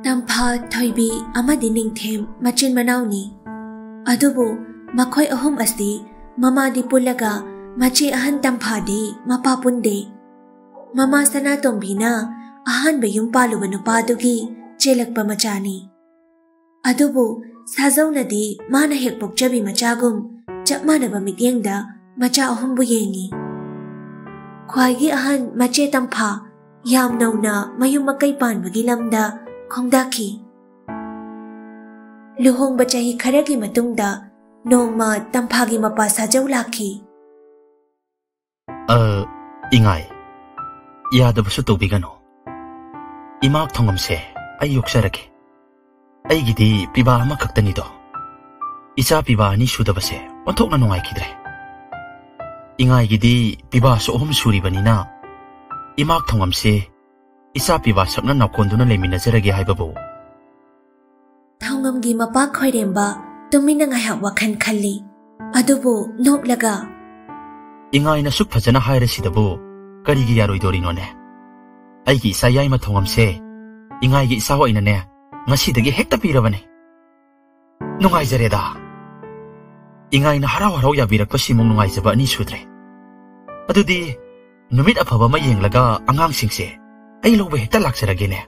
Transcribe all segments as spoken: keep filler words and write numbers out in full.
ꯇꯝꯐꯥ, ꯊꯣꯏꯕꯤ ꯑꯃꯗꯤ ꯅꯤꯡꯊꯦꯝ ꯃꯆꯤꯟ ꯃꯅꯥꯎꯅꯤ꯫ ꯑꯗꯨꯕꯨ ꯃꯈꯣꯏ ꯑꯍꯨꯝ ꯑꯁꯤ ꯃꯃꯥꯗꯤ ꯄꯨꯜꯂꯒ ꯃꯆꯦ ꯑꯍꯟ ꯇꯝꯐꯥꯗꯤ ꯃꯄꯥ ꯄꯨꯟꯗꯦ꯫ ꯃꯃꯥ ꯁꯅꯥꯇꯣꯝꯕꯤꯅ ꯑꯍꯥꯟꯕ ꯌꯨꯝ ꯄꯥꯜꯂꯨꯕ ꯅꯨꯄꯥꯗꯨꯒꯤ ꯆꯦꯜꯂꯛꯄ ꯃꯆꯥꯅꯤ꯫ ꯑꯗꯨꯕꯨ ꯁꯥꯖꯧꯅꯗꯤ ꯃꯥꯅ ꯍꯦꯛ ꯄꯣꯛꯆꯕꯤ ꯃꯆꯥꯒꯨꯝ ꯆꯞ ꯃꯥꯟꯅꯕ ꯃꯤꯠꯌꯦꯡꯗ ꯃꯆꯥ ꯑꯍꯨꯝꯕꯨ ꯌꯦꯡꯉꯤ꯫ ꯈ꯭ꯋꯥꯏꯒꯤ ꯑꯍꯟ ꯃꯆꯦ ꯇꯝꯐꯥ ꯌꯥꯝ ꯅꯧꯅ ꯃꯌꯨꯝ ꯃꯀꯩ ꯄꯥꯟꯕꯒꯤ ꯂꯝꯗ ꯈꯣꯡꯗꯥꯈꯤ꯫ ꯂꯨꯍꯣꯡꯕ ꯆꯍꯤ ꯈꯔꯒꯤ ꯃꯇꯨꯡꯗ ꯅꯣꯡꯃ ꯇꯝꯐꯥꯒꯤ ꯃꯄꯥ ꯁꯥꯖꯧ ꯂꯥꯛꯈꯤ꯫ "ꯑ, ꯏꯉꯥꯏ, ꯌꯥꯗꯕꯁꯨ ꯇꯧꯕꯤꯒꯅꯨ꯫ ꯏꯃꯥꯛ ꯊꯣꯡꯉꯝꯁꯦ ꯑꯩ ꯌꯣꯛꯆꯔꯒꯦ꯫ ꯑꯩꯒꯤꯗꯤ ꯄꯤꯕꯥ ꯑꯃꯈꯛꯇꯅꯤꯗꯣ꯫ ꯏꯆꯥ ꯄꯤꯕꯥ ꯑꯅꯤ ꯁꯨꯗꯕꯁꯦ ꯑꯣꯟꯊꯣꯛꯅ ꯅꯨꯡꯉꯥꯏꯈꯤꯗ꯭ꯔꯦ꯫ ꯏꯉꯥꯏꯒꯤꯗꯤ ꯄꯤꯕꯥꯁꯨ ꯑꯍꯨꯝ ꯁꯨꯔꯤꯕꯅꯤꯅ ꯏꯃꯥꯛ ꯊꯣꯡꯉꯝꯁꯦ ꯏꯆꯥ ꯄꯤꯕꯥ ꯁꯛꯅ ꯅꯥꯀꯣꯟꯗꯨꯅ ꯂꯩꯃꯤꯟꯅꯖꯔꯒꯦ ꯍꯥꯏꯕꯕꯨ꯫" ꯊꯧꯉꯝꯒꯤ ꯃꯄꯥ ꯈꯣꯏꯔꯦꯝꯕ ꯇꯨꯃꯤꯟꯅ ꯉꯥꯏꯍꯥꯛ ꯋꯥꯈꯜ ꯈꯜꯂꯤ꯫ ꯑꯗꯨꯕꯨ ꯅꯣꯛꯂꯒ, "ꯏꯉꯥꯏꯅ ꯁꯨꯛ ꯐꯖꯅ ꯍꯥꯏꯔꯁꯤꯗꯕꯨ ꯀꯔꯤꯒꯤ ꯌꯥꯔꯣꯏꯗꯣꯔꯤꯅꯣꯅꯦ? ꯑꯩꯒꯤ ꯏꯆꯥ ꯌꯥꯏꯃ ꯊꯧꯉꯝꯁꯦ ꯏꯉꯥꯏꯒꯤ ꯏꯆꯥ ꯑꯣꯏꯅꯅꯦ ꯉꯁꯤꯗꯒꯤ ꯍꯦꯛꯇ ꯄꯤꯔꯕꯅꯦ꯫ ꯅꯨꯡꯉꯥꯏꯖꯔꯦꯗ꯫ ꯏꯉꯥꯏꯅ ꯍꯔꯥꯎ ꯍꯔꯥꯎ ꯌꯥꯕꯤꯔꯛꯄꯁꯤꯃꯨꯛ ꯅꯨꯡꯉꯥꯏꯖꯕ ꯑꯅꯤ ꯁꯨꯗ꯭ꯔꯦ꯫ ꯑꯗꯨꯗꯤ ꯅꯨꯃꯤꯠ ꯑꯐꯕ ꯑꯃ ꯌꯦꯡꯂꯒ ꯑꯉꯥꯡꯁꯤꯡꯁꯦ ꯑꯩ ꯂꯧꯕ ꯍꯦꯛꯇ ꯂꯥꯛꯆꯔꯒꯦꯅꯦ꯫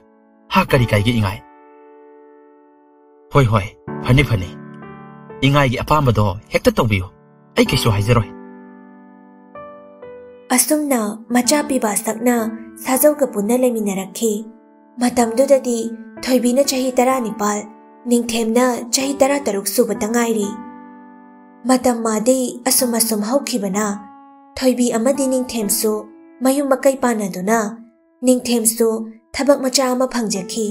ꯍꯥ, ꯀꯔꯤ ꯀꯥꯏꯒꯦ ꯏꯉꯥꯏ?" "ꯍꯣꯏ, ꯍꯣꯏ, ꯐꯅꯤ, ꯐꯅꯤ꯫ ꯏꯉꯥꯏꯒꯤ ꯑꯄꯥꯝꯕꯗꯣ ꯍꯦꯛꯇ ꯇꯧꯕꯤꯌꯨ꯫ ꯑꯩ ꯀꯩꯁꯨ ꯍꯥꯏꯖꯔꯣꯏ꯫" ꯑꯁꯨꯝꯅ ꯃꯆꯥ ꯄꯤꯕꯥ ꯁꯛꯅ ꯁꯥꯖꯧꯒ ꯄꯨꯟꯅ ꯂꯩꯃꯤꯟꯅꯔꯛꯈꯤ꯫ ꯃꯇꯝꯗꯨꯗꯗꯤ ꯊꯣꯏꯕꯤꯅ ꯆꯍꯤ ꯇꯔꯥꯅꯤꯄꯥꯜ, ꯅꯤꯡꯊꯦꯝꯅ ꯆꯍꯤ ꯇꯔꯥꯇꯔꯨꯛ ꯁꯨꯕꯇ ꯉꯥꯏꯔꯤ꯫ ꯃꯇꯝ ꯃꯥꯗꯤ ꯑꯁꯨꯝ ꯑꯁꯨꯝ ꯍꯧꯈꯤꯕꯅ ꯊꯣꯏꯕꯤ ꯑꯃꯗꯤ ꯅꯤꯡꯊꯦꯝꯁꯨ ꯃꯌꯨꯝ ꯃꯀꯩ ꯄꯥꯟꯅꯗꯨꯅ ꯅꯤꯡꯊꯦꯝꯁꯨ ꯊꯕꯛ ꯃꯆꯥ ꯑꯃ ꯐꯪꯖꯈꯤ꯫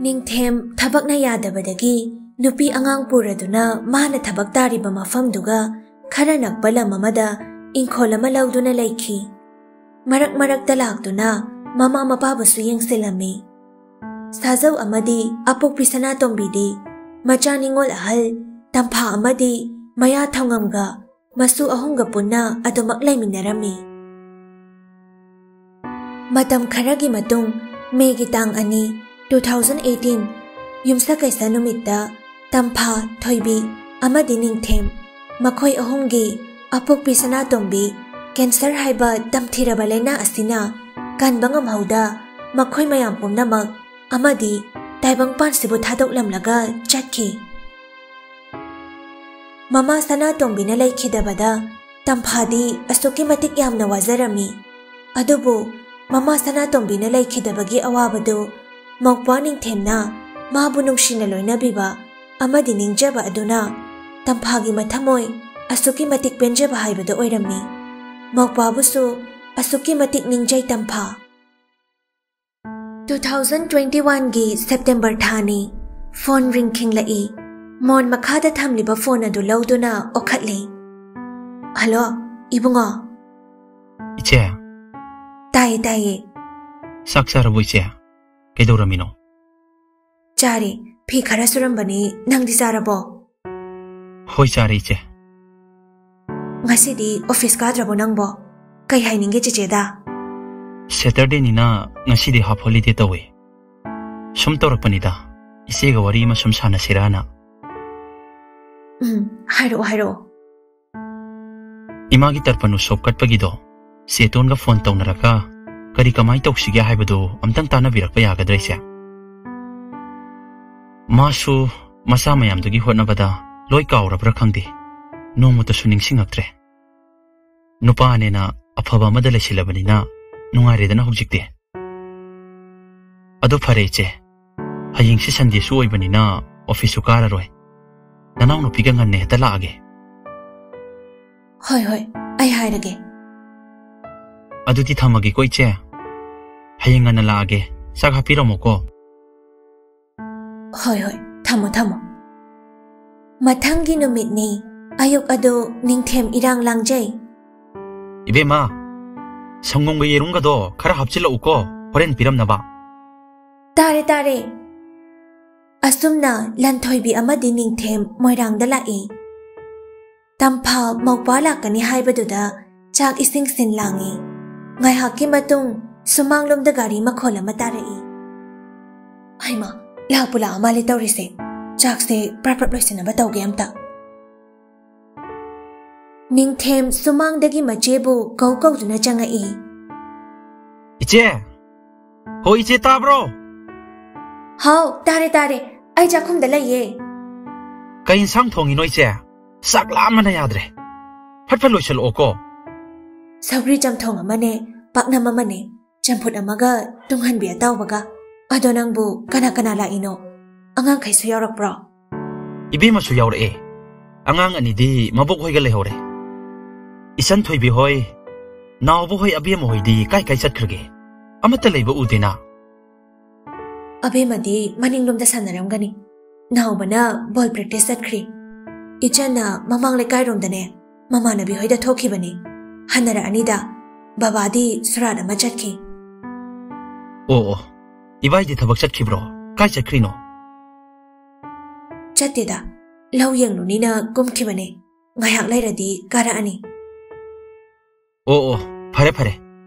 ꯅꯤꯡꯊꯦꯝ ꯊꯕꯛꯅ ꯌꯥꯗꯕꯗꯒꯤ ꯅꯨꯄꯤ ꯑꯉꯥꯡ ꯄꯨꯔꯗꯨꯅ ꯃꯥꯅ ꯊꯕꯛ ꯇꯥꯔꯤꯕ ꯃꯐꯝꯗꯨꯒ ꯈꯔ ꯅꯛꯄ ꯂꯝ ꯑꯃꯗ ꯏꯪꯈꯣꯜ ꯑꯃ ꯂꯧꯗꯨꯅ ꯂꯩꯈꯤ꯫ ꯃꯔꯛ ꯃꯔꯛꯇ ꯂꯥꯛꯇꯨꯅ ꯃꯃꯥ ꯃꯄꯥꯕꯨꯁꯨ ꯌꯦꯡꯁꯤꯜꯂꯝꯃꯤ꯫ ꯁꯥꯖꯧ ꯑꯃꯗꯤ ꯑꯄꯣꯛꯄꯤ ꯁꯅꯥꯇꯣꯝꯕꯤꯗꯤ ꯃꯆꯥ ꯅꯤꯉꯣꯜ ꯑꯍꯜ ꯇꯝꯐꯥ ꯑꯃꯗꯤ ꯃꯌꯥ ꯊꯧꯉꯝꯒ ꯃꯁꯨ ꯑꯍꯨꯝꯒ ꯄꯨꯟꯅ ꯑꯗꯨꯃꯛ ꯂꯩꯃꯤꯟꯅꯔꯝꯃꯤ꯫ ꯃꯇꯝ ꯈꯔꯒꯤ ꯃꯇꯨꯡ ꯃꯦꯒꯤ ꯇꯥꯡ ꯑꯅꯤ, two thousand eighteen, ꯌꯨꯝꯁꯀꯩꯁ ꯅꯨꯃꯤꯠꯇ ꯇꯝꯐꯥ, ꯊꯣꯏꯕꯤ ꯑꯃꯗꯤ ꯅꯤꯡꯊꯦꯝ, ꯃꯈꯣꯏ ꯑꯍꯨꯝꯒꯤ ꯑꯄꯣꯛꯄꯤ ꯁꯅꯥꯇꯣꯝꯕꯤ cancer ꯍꯥꯏꯕ ꯇꯝꯊꯤꯔꯕ ꯂꯥꯏꯅꯥ ꯑꯁꯤꯅ ꯀꯟꯕ ꯉꯝꯍꯧꯗ ꯃꯈꯣꯏ ꯃꯌꯥꯝ ꯄꯨꯝꯅꯃꯛ ꯑꯃꯗꯤ ꯇꯥꯏꯕꯪꯄꯥꯟꯁꯤꯕꯨ ꯊꯥꯗꯣꯛꯂꯝꯂꯒ ꯆꯠꯈꯤ꯫ ꯃꯃꯥ ꯁꯅꯥꯇꯣꯝꯕꯤꯅ ꯂꯩꯈꯤꯗꯕꯗ ꯇꯝꯐꯥꯗꯤ ꯑꯁꯨꯛꯀꯤ ꯃꯇꯤꯛ ꯌꯥꯝꯅ ꯋꯥꯖꯔꯝꯃꯤ꯫ ꯑꯗꯨꯕꯨ ꯃꯃꯥ ꯁꯅꯥꯇꯣꯝꯕꯤꯅ ꯂꯩꯈꯤꯗꯕꯒꯤ ꯑꯋꯥꯕꯗꯨ ꯃꯧꯄ꯭ꯋꯥ ꯅꯤꯡꯊꯦꯝꯅ ꯃꯥꯕꯨ ꯅꯨꯡꯁꯤꯅ ꯂꯣꯏꯅꯕꯤꯕ ꯑꯃꯗꯤ ꯅꯤꯡꯖꯕ ꯑꯗꯨꯅ ꯇꯝꯐꯥꯒꯤ ꯃꯊꯃꯣꯏ ꯑꯁꯨꯛꯀꯤ ꯃꯇꯤꯛ ꯄꯦꯟꯖꯕ ꯍꯥꯏꯕꯗꯨ ꯑꯣꯏꯔꯝꯃꯤ꯫ ꯃꯧꯄ꯭ꯋꯥꯕꯨꯁꯨ ꯑꯁꯨꯛꯀꯤ ꯃꯇꯤꯛ ꯅꯤꯡꯖꯩ ꯇꯝꯐꯥ꯫ Two thousand twenty one ꯒꯤ September ꯊꯥꯅꯤ꯫ Phone ring ꯈꯤꯡꯂꯛꯏ꯫ ꯃꯣꯟ ꯃꯈꯥꯗ ꯊꯝꯂꯤꯕ phone ꯑꯗꯨ ꯂꯧꯗꯨꯅ ꯑꯣꯈꯠꯂꯤ꯫ "ꯍꯜꯂꯣ, ꯏꯕꯨꯡꯉꯣ?" "ꯏꯆꯦ?" "ꯇꯥꯏꯌꯦ, ꯇꯥꯏꯌꯦ꯫ ꯆꯥꯛ ꯆꯥꯔꯕꯣ ꯏꯆꯦ? ꯀꯩꯗꯧꯔꯝꯃꯤꯅꯣ?" "ꯆꯥꯔꯦ꯫ ꯐꯤ ꯈꯔ ꯁꯨꯔꯝꯕꯅꯦ꯫ ꯅꯪꯗꯤ ꯆꯥꯔꯕꯣ?" "ꯍꯣꯏ, ꯆꯥꯔꯦ ꯏꯆꯦ꯫" "ꯉꯁꯤꯗꯤ office ꯀꯥꯗ꯭ꯔꯕꯣ ꯅꯪꯕꯣ? ꯀꯩ ꯍꯥꯏꯅꯤꯡꯒꯦ ꯆꯦꯆꯦꯗ?" "Saturday ꯅꯤꯅ ꯉꯁꯤꯗꯤ half holiday ꯇꯧꯋꯦ꯫ ꯁꯨꯝ ꯇꯧꯔꯛꯄꯅꯤꯗ, ꯏꯆꯦꯒ ꯋꯥꯔꯤ ꯑꯃ ꯁꯨꯝ ꯁꯥꯟꯅꯁꯤꯔꯥꯅ꯫" "ꯎꯝ, ꯍꯥꯏꯔꯛꯑꯣ, ꯍꯥꯏꯔꯛꯑꯣ꯫" "ꯏꯃꯥꯒꯤ ꯇꯔꯄꯟ ꯎꯁꯣꯞ ꯀꯠꯄꯒꯤꯗꯣ ꯆꯦꯇꯣꯟꯒ phone ꯇꯧꯅꯔꯒ ꯀꯔꯤ ꯀꯃꯥꯏ ꯇꯧꯁꯤꯒꯦ ꯍꯥꯏꯕꯗꯨ ꯑꯝꯇꯪ ꯇꯥꯟꯅꯕꯤꯔꯛꯄ ꯌꯥꯒꯗ꯭ꯔꯥ ꯏꯆꯦ? ꯃꯥꯁꯨ ꯃꯆꯥ ꯃꯌꯥꯝꯗꯨꯒꯤ ꯍꯣꯠꯅꯕꯗ ꯂꯣꯏ ꯀꯥꯎꯔꯕ꯭ꯔꯥ ꯈꯪꯗꯦ, ꯅꯣꯡꯃꯇꯁꯨ ꯅꯤꯡꯁꯤꯡꯉꯛꯇ꯭ꯔꯦ꯫ ꯅꯨꯄꯥꯅꯦꯅ ꯑꯐꯕ ꯑꯃꯗ ꯂꯩꯁꯤꯜꯂꯕꯅꯤꯅ ꯅꯨꯡꯉꯥꯏꯔꯦꯗꯅ ꯍꯧꯖꯤꯛꯇꯤ꯫ ꯑꯗꯨ ꯐꯔꯦ ꯏꯆꯦ, ꯍꯌꯦꯡꯁꯤ Sundayꯁꯨ ꯑꯣꯏꯕꯅꯤꯅ officeꯁꯨ ꯀꯥꯔꯔꯣꯏ꯫ ꯅꯅꯥꯎꯅꯨꯄꯤꯒ ꯉꯟꯅ ꯍꯦꯛꯇ ꯂꯥꯛꯑꯒꯦ꯫" "ꯍꯣꯏ, ꯍꯣꯏ, ꯑꯩ ꯍꯥꯏꯔꯒꯦ꯫" "ꯑꯗꯨꯗꯤ ꯊꯝꯃꯒꯦꯀꯣ ꯏꯆꯦ꯫ ꯍꯌꯦꯡ ꯉꯟꯅ ꯂꯥꯛꯑꯒꯦ꯫ ꯆꯥꯛ ꯍꯥꯞꯄꯤꯔꯝꯃꯣꯀꯣ꯫" "ꯍꯣꯏ, ꯍꯣꯏ, ꯊꯝꯃꯣ, ꯊꯝꯃꯣ꯫" ꯃꯊꯪꯒꯤ ꯅꯨꯃꯤꯠꯅꯤ꯫ ꯑꯌꯨꯛ ꯑꯗꯨ ꯅꯤꯡꯊꯦꯝ ꯏꯔꯥꯡ ꯂꯥꯡꯖꯩ꯫ "ꯏꯕꯦꯝꯃ, ꯁꯪꯒꯣꯝꯒ ꯌꯦꯔꯨꯝꯒꯗꯣ ꯈꯔ ꯍꯥꯞꯆꯤꯜꯂꯛꯎꯀꯣ, ꯍꯣꯔꯦꯟ ꯄꯤꯔꯝꯅꯕ꯫" "ꯇꯥꯔꯦ, ꯇꯥꯔꯦ꯫" ꯑꯁꯨꯝꯅ ꯂꯟꯊꯣꯏꯕꯤ ꯑꯃꯗꯤ ꯅꯤꯡꯊꯦꯝ ꯃꯣꯏꯔꯥꯡꯗ ꯂꯥꯛꯏ꯫ ꯇꯝꯐꯥ ꯃꯧꯄ꯭ꯋꯥ ꯂꯥꯛꯀꯅꯤ ꯍꯥꯏꯕꯗꯨꯗ ꯆꯥꯛ ꯏꯁꯤꯡ ꯁꯤꯟ ꯂꯥꯡꯏ꯫ ꯉꯥꯏꯍꯥꯛꯀꯤ ꯃꯇꯨꯡ ꯁꯨꯃꯥꯡꯂꯣꯝꯗ ꯒꯥꯔꯤ ꯃꯈꯣꯜ ꯑꯃ ꯇꯥꯔꯛꯏ꯫ ꯍꯩꯃꯥ, ꯂꯥꯛꯄꯨ ꯂꯥꯛꯑ ꯃꯥꯜꯂꯦ ꯇꯧꯔꯤꯁꯦ꯫ ꯆꯥꯛꯁꯦ ꯄ꯭ꯔꯞ ꯄ꯭ꯔꯞ ꯂꯣꯏꯁꯤꯟꯅꯕ ꯇꯧꯒꯦ ꯑꯝꯇ꯫ ꯅꯤꯡꯊꯦꯝ ꯁꯨꯃꯥꯡꯗꯒꯤ ꯃꯆꯦꯕꯨ ꯀꯧ ꯀꯧꯗꯨꯅ ꯆꯪꯉꯛꯏ꯫ "ꯏꯆꯦ! ꯍꯣ, ꯏꯆꯦ, ꯇꯥꯕ꯭ꯔꯣ?" "ꯍꯥꯎ, ꯇꯥꯔꯦ, ꯇꯥꯔꯦ꯫ ꯑꯩ ꯆꯥꯛꯈꯨꯝꯗ ꯂꯩꯌꯦ꯫" "ꯀꯩ ꯏꯟꯁꯥꯡ ꯊꯣꯡꯉꯤꯅꯣ, ꯏꯆꯦ? ꯆꯥꯛ ꯂꯥꯝꯕꯅ ꯌꯥꯗ꯭ꯔꯦ꯫ ꯐꯠ ꯐꯠ ꯂꯣꯏꯁꯜꯂꯛꯑꯣꯀꯣ꯫" "ꯁꯧꯒ꯭ꯔꯤ ꯆꯝꯊꯣꯡ ꯑꯃꯅꯦ, ꯄꯥꯛꯅꯝ ꯑꯃꯅꯦ, ꯆꯝꯐꯨꯠ ꯑꯃꯒ ꯇꯨꯡꯍꯟꯕꯤ ꯑꯇꯥꯎꯕꯒ꯫ ꯑꯗꯣ ꯅꯪꯕꯨ ꯀꯅꯥ ꯀꯅꯥ ꯂꯥꯛꯏꯅꯣ? ꯑꯉꯥꯡꯈꯩꯁꯨ ꯌꯥꯎꯔꯛꯄ꯭ꯔꯣ?" "ꯏꯕꯦꯝꯃꯁꯨ ꯌꯥꯎꯔꯛꯑꯦ꯫ ꯑꯉꯥꯡ ꯑꯅꯤꯗꯤ ꯃꯕꯣꯛ ꯍꯣꯏꯒ ꯂꯩꯍꯧꯔꯦ꯫ ꯏꯆꯟ ꯊꯣꯏꯕꯤ ꯍꯣꯏ, ꯅꯥꯎꯕ ꯍꯣꯏ, ꯑꯕꯦꯝꯃ ꯍꯣꯏꯗꯤ ꯀꯥꯏ ꯀꯥꯏ ꯆꯠꯈ꯭ꯔꯒꯦ? ꯑꯃꯠꯇ ꯂꯩꯕ ꯎꯗꯦꯅ?" "ꯑꯕꯦꯝꯃꯗꯤ ꯃꯅꯤꯡꯂꯣꯝꯗ ꯁꯥꯟꯅꯔꯝꯒꯅꯤ꯫ ꯅꯥꯎꯕꯅ ꯕꯣꯜ ꯄ꯭ꯔꯦꯛꯇꯤꯁ ꯆꯠꯈ꯭ꯔꯤ꯫ ꯏꯆꯟꯅ ꯃꯃꯥꯡ ꯂꯩꯀꯥꯏꯔꯣꯝꯗꯅꯦ, ꯃꯃꯥꯟꯅꯕꯤ ꯍꯣꯏꯗ ꯊꯣꯛꯈꯤꯕꯅꯤ꯫ ꯍꯟꯅꯔꯛꯑꯅꯤꯗ꯫ ꯕꯕꯥꯗꯤ ꯁꯨꯔꯥꯠ ꯑꯃ ꯆꯠꯈꯤ꯫" "ꯑꯣ, ꯑꯣ꯫ ꯏꯕꯥꯏꯗꯤ ꯊꯕꯛ ꯆꯠꯈꯤꯕ꯭ꯔꯣ? ꯀꯥꯏ ꯆꯠꯈ꯭ꯔꯤꯅꯣ?" "ꯆꯠꯇꯦꯗ꯫ ꯂꯧ ꯌꯦꯡꯂꯨꯅꯤꯅ ꯀꯨꯝꯈꯤꯕꯅꯦ꯫ ꯉꯥꯏꯍꯥꯛ ꯂꯩꯔꯗꯤ ꯀꯥꯔꯛꯑꯅꯤ꯫" "ꯑꯣ, ꯑꯣ, ꯐꯔꯦ, ꯐꯔꯦ꯫